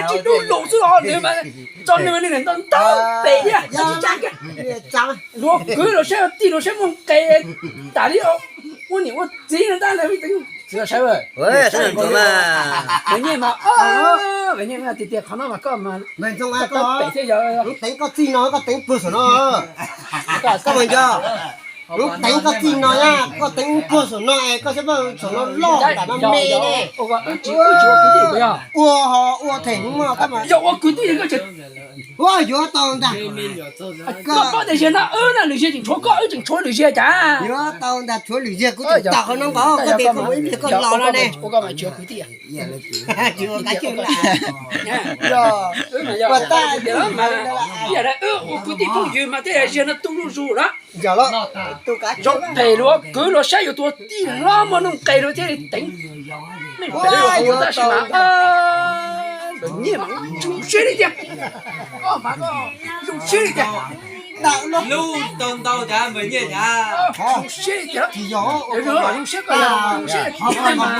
Tsis dub lus xwb los nws mas, tso nws li ntawd ntau pem thiab. Luag kwv los saib, tij los saib muaj nqis tas li, ua niam ua txiv no ntag. Txiv los saib, Maiv Nyiaj mas, Maiv Nyiaj tiag tiag, qhov no mas koj mas, koj teev koj txij no, koj teev puag saum no. Koj mas nco, lub teev koj txij no na, koj teev puag saum no es koj saib saum no loj nram no me ne. Ua ho ua them no, yog ua kwv tij koj tseem, ua yuav tau ntag. Koj paub tias ziag no wb na, lwm ziag tseem tshuav koj, wb tseem tshuav lwm ziag cas. Yuav tau ntag, tshuav lwm ziag kuv tseem tau qhov no nkaus, koj tias koj ua ib pliag koj los no ne. Ua kwv tij, ua kwv tij phooj ywg mas tej ziag no tu zuj zus na. Zoo phem luag kwv luag saib yuav tua tij hlob muaj nuj nqis luag thiaj li teev. Meej pem yuav tab sis mas, Maiv Nyiaj mas zoo siab li tiag. Koj mas koj zoo siab li tiag. Lub tau ntau cas Maiv Nyiaj cas zoo siab li tiag. Zoo siab koj yog zoo siab li tiag mas.